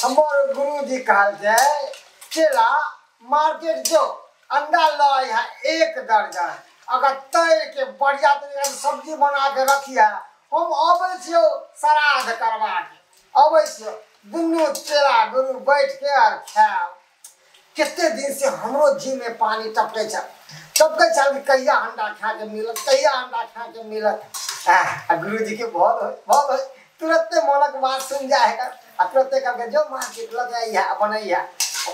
हमर गुरुजी कहल चेला मार्केट जो अंडा लय है 1 दर्जन अगर तैर के बढ़िया तरीका से सब्जी बना के रखिया हम अबै छियौ श्राद्ध करवा के अबै छियौ दुनू चेला गुरु बैठ के और खायब। कते दिन से हमरो जी में पानी टपकै छल टपकै छल कि कहिया अंडा खा के मिलत कहिया अंडा खा के मिलत। आ गुरुजी के बहुत होय तुरंते मनक बात सुन जाए है आ तुरंते कहलकै जो मार्केट लग आइहा बनैहा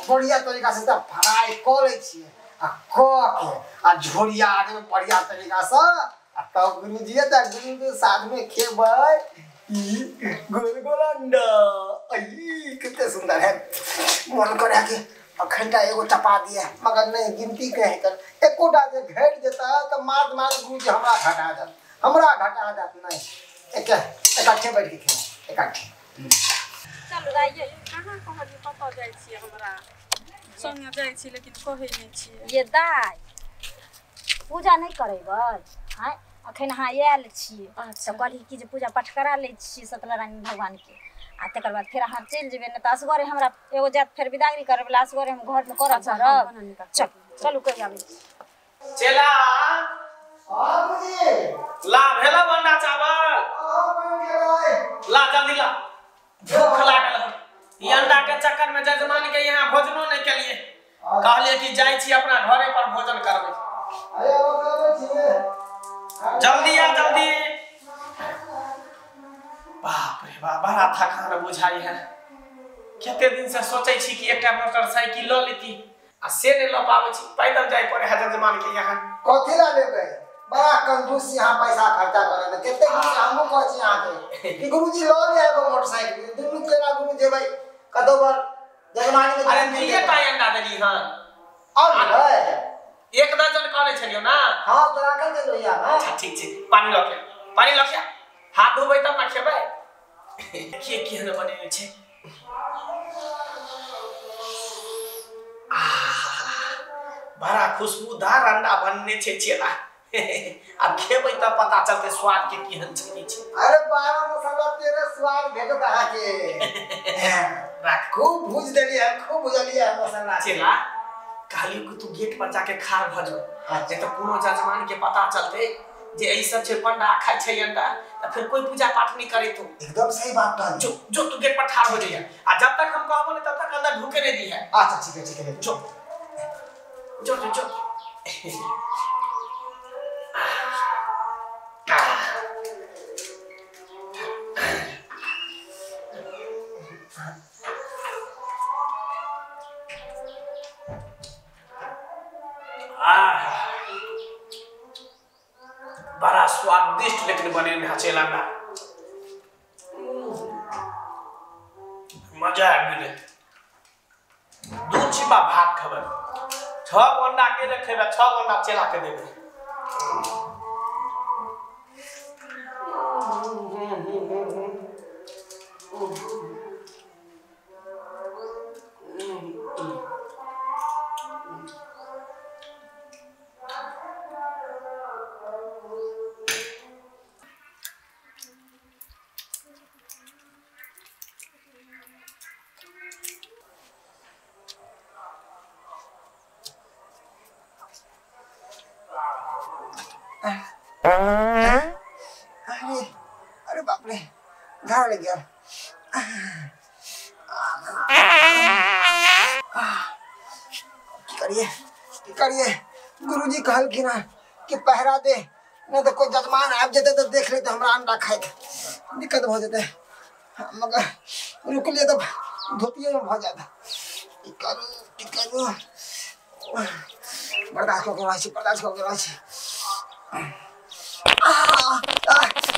बढ़िया तरीका से तब फ्राई कऽ लै छियै आ कऽ के आ झोरिया देबै बढ़िया तरीका से आ तब गुरुजी तऽ गुरुजी साथ में खेबै ई गोल गोल अंडा। आई कते सुंदर है मन करे कि अखन एगो चपा दिए मगर नहीं गिनती के है एकोटा जे घटि जेतै तऽ मार मार गुरुजी हमरा घटा देत हमरा घटा देत नहीं एक इकट्ठे बैठ के खेबै इकट्ठे। चल दाइये कहाँ कहलियै कतऽ जाइ छियै हमरा संगे जाइ छी लेकिन कहै नहि छियै। ये दाइ पूजा नहि करेबै आँय अखन अहाँ आयल छियै तऽ कहली कि जे पूजा पाठ करा लै छी सत्यनारायण भगवानके आ तकर बाद फेर अहाँ चलि जेबै नहि तऽ असगरे हमरा एगो जायत फेर विदागरी करबै वला असगरे हम घरमे करब धरब। चल चलू कहि आबै छी। चेला हां गुरुजी ला भेला अंडा चावल हां बन गेलै ला जल्दी ला भूख लागल हन ई अंडा के चक्कर में जजमान के यहाँ भोजनो नहीं केलिए कहलिए कि जाइ छी अपना घरे पर भोजन करबै। अरे अब करबै छी जल्दी आ जल्दी। बाप रे बाप बड़ा थकान बुझाई है कते दिन से सोचै छी कि एकटा मोटरसाइकिल ल लेती आ से नहीं ल पाबै छी पैदल जाय पड़े है जजमान के यहाँ। कथी ला लेबै बड़ा कंजूस यहाँ पैसा खर्चा करे में कते दिन से हमहूँ कहै छी अहाँके कि गुरुजी ल ले एगो मोटरसाइकिल दुनू चेला गुरु जेबै कतौ पर जजमानी में। अरे दुइये टा अंडा देली हन और लेबै 1 दर्जन कहने छलियौ ना। हां तऽ राखल छै लोहिया में। अच्छा ठीक छै पानी लऽ के पानी लऽ के हाथ धोबै तब ना खेबै। देखिए केहन बनेने छै बड़ा खुशबूदार अंडा बनने छै चेला अब खेबै तब पता चलतै स्वाद के केहन छै नहि छै। अरे 12 मसाला 13 स्वाद भेटत अहाँके राख खूब भूज देलियै खूब भुजलियै मसाला। चेला कहलियौ कि तू गेट पर जाके खाड़ भऽ जो नहीं तऽ कोनो जजमान के पता चलतै जे ई सब छै पंडा खाइ छै अंडा तऽ फिर कोई पूजा पाठ नहीं करे तू। एकदम सही बात कहली जो जो तू गेट पर ठाड़ हो जाइए आ जब तक हम कहबो नहीं तब तक अंदर ढुके नहीं दी है। अच्छा ठीक है ठीक है जो जो जो जो बड़ा स्वादिष्ट लेकिन बने चेला ना मजा आबि गेलै। 2 छिपा भात खेबै 6 अंडा के खेबै 6 अंडा चेला के देबै। अरे अरे बाप रे धार लग गया। की करिए गुरुजी कहलखिन हँ कि पहरा दे नहीं तो कोई जजमान आबि जेतै तऽ देख लेतै हमरा अंडा खाइके दिक्कत भऽ जेतै मगर रुकलियै तऽ धोतिएमे भऽ जायत। की करू की करू बर्दाश्त कऽ के रहै छी बर्दाश्त कऽ के रहै छी।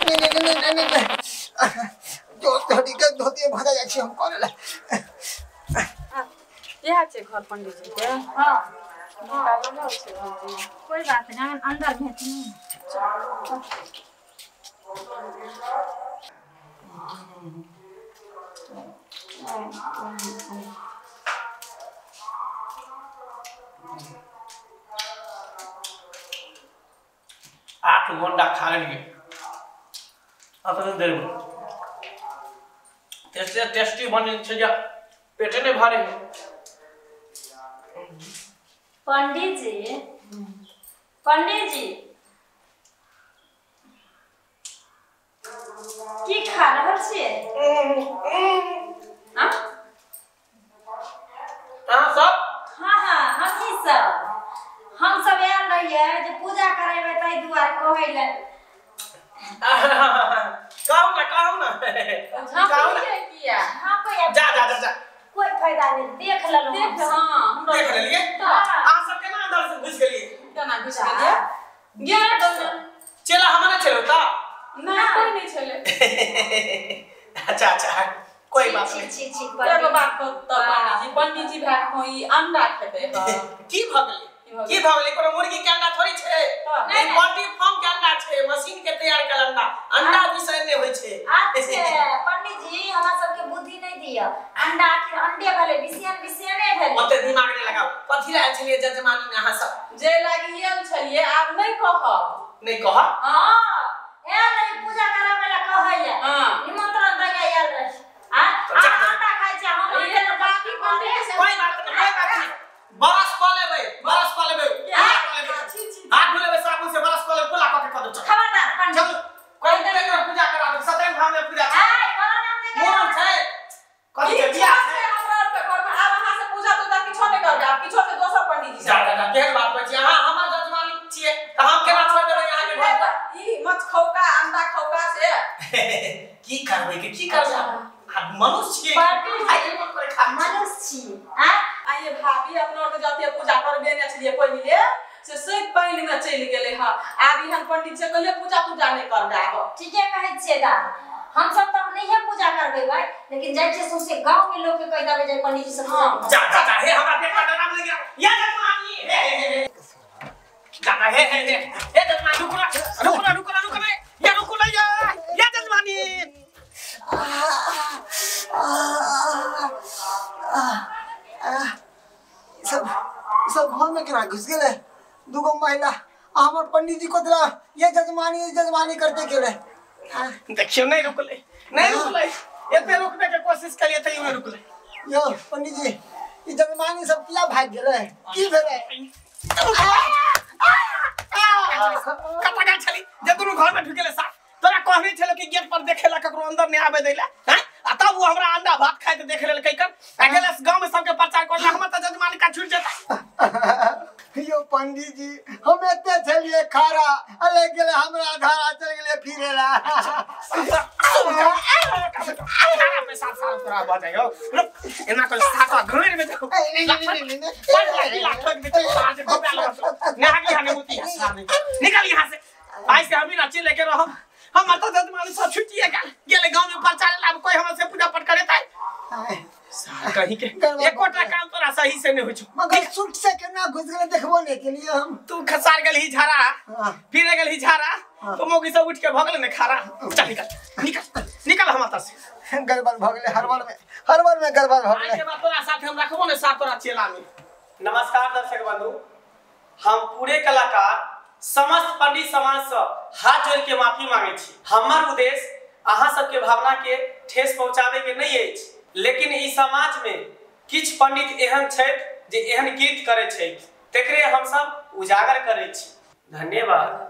नहीं नहीं नहीं नहीं नहीं जो धोती के धोती भजा जाइ छी हम करे ला। इएह छै घर पंडीजी के। हां छै कोई बात नहीं अंदर भेटनी। 8 घंटा खा लेलियै अतने देर में टेस्टी टेस्टी बने छै जे पेटे नहीं भरे है। पंडित जी, पंडित जी की खा रहल छियै? हाँ अहाँ सब? हाँ हाँ हमही सब, हम सब आयल रहियै जे पूजा करेबै ताहि दुआरे कहै लए। कहू ना, कहू ना, कहू ना। किया हाँ कोई जा जा जा जा, कोई फायदा नहीं, देख लेलहुँ। देख, हाँ हमरा देख लेलियै। अहाँ सब केना अंदर से घुसि गेलियै? केना घुसि गेलियै? गेट चेला हमरा नहि छलै तऽ? नहीं कोई नहीं छलै। अच्छा अच्छा कोई बात छी नहीं। छी छी एगो बात कहू तऽ पंडीजी, पंडीजी भाय को ई अंडा खेतै हँ? की भऽ गेलै? की भऽ गेलै? कोनो मुर्गी के अंडा थोड़ी छै। नहि, ई पोल्ट्री फार्म के अंडा छै, मशीन के तैयार कयल अंडा। अंडा विषय नहि होइ छै। अच्छा पंडित जी हमरा सबके बुद्धि नहीं दिअ, अंडा आखिर अंडे भेलै, बिसियन बिसियने भेलै। ओते दिमाग नहि लगाउ। कथी लए आयल छलियै जजमानी में अहाँ सब? जे लागि आयल छलियै आब नहि कहब। नहि कहब? हाँ आयल रही पूजा कराबै लए कहै लए, हाँ। निमंत्रण दै लए आयल रही। आ तऽ जा। अंडा खाइ छै हम इहे बात पंडीजी। कोई बात नहीं, कोई बात नहीं। बरस कऽ लेबै, बरस कऽ लेबै, पूजा कऽ लेबै, हाथ धो लेबै साबुन से, बरस कऽ लेबै, कुला कऽ के कऽ देब। चलू खबरदार पंडित चलू, कोई नहीं पूजा करा देब, सत्यम भाव में पूजा छै। आय कोनो नाम नहि मूड़न करब। छै, कथी छै, किछो बियाह से छै। हमरा आरके घरमे आब अहाँ से पूजा तूजा किछो नहि करबै, आब किछो से दोसर पंडीजी जा जा जा, केहन बात कहै छी अहाँ? हमर जजमानी छियै तऽ हम केना छोड़ि देबै अहाँके घर पर? ई मछ खौका अंडा खौका से की करबै के की करबै? आब मनुष्य छियै, पंडित जी, खाइके मन करे खा। मनुष्य छी आय। आइए भाभी अपना आरके जाते पूजा करबे नहि छलियै पहिले से सब पानि में चलि गेलै हँ। आब एहन पंडित से कहियो पूजा तूजा नहि करबै आब। ठीके कहै छियै दा, हम सब तऽ नहिये पूजा करबै भाई, लेकिन जाइ छियै सौंसे गाँव के लोग के कहि देबै जे पंडित जी से पूजा हाँ। करू। जा जा जा, हे हमरा पेट पर डराम लागि गेल। या जजमानी, हे हे हे हे। जा जा, हे हे हे हे जजमानी, रुकू ना, रुकू ना, रुकू ना, रुकू ना, या रुकू ना, या या जजमानी। सब सब घर में केना घुस गेलै? दूगो महिला आ हमर पंडित जी कोतला ये जजमानी ये जजमानी करते गेलै। देखियौ नहीं रुकलै, नहीं रुकलै, एते रुकबै के कोशिश कलियै तैयो नहि रुकलै। यौ पंडित जी ई जजमानी सब किया भागि गेलै? की भेलै? कतऽ गेल छली जे दुनू घर में ढुकि गेलै? साफ तोरा कहने छलो कि गेट पर देखे ला ककरो अंदर नहीं आबे दैला, हैं? आ तब वो हमरा अंडा भात खाइत देख लेलकै कर आ गेलै गांव में सबके प्रचार करला, हमर तऽ जजमानी का छूट जेतै। यौ पंडित जी हम एते छलियै खारा, अले गेलै हमरा धारा चलि गेलै फिरे ला। खारा पे साफ साफ तोरा भऽ जाइ हौ। एना कर साफ घर में जाओ। निकल यहाँ से, आज से हम ही नाचे लेके रहो। हमर तऽ जजमानी सब छुटिए गेल, गेलै गांव में प्रचार ला, कोई हमर से पूजा पाठ करेतै? सार कहीं के एकोटा काम तोरा सही से नहीं होइ छौ। मगर सुट से केना घुस गेलै देखबो नहि केलियै हम। तू खसार गेलही झाड़ा, फिर गेलही झाड़ा, तो मौगी सब उठ के भऽ गेलै ने खारा। चल निकल निकल निकल हम एतऽ से। गड़बड़ भऽ गेलै, हड़बड़ में, हड़बड़ में गड़बड़ भऽ आइ गेलै। के बाद तोरा साथे हम रखबो ने साथ तोरा चेला में। नमस्कार दर्शक बंधु, हम पूरे कलाकार समस्त पंडित समाज से हाथ जोड़ के माफी मांगे छी। हमर उद्देश्य अहाँ सबके भावना के ठेस पहुंचावे के नहीं अछि, लेकिन ई समाज में किछु पंडित एहन छथि जे एहन कृत्य करै छथि, तेकरे हमसब उजागर करै छी। धन्यवाद।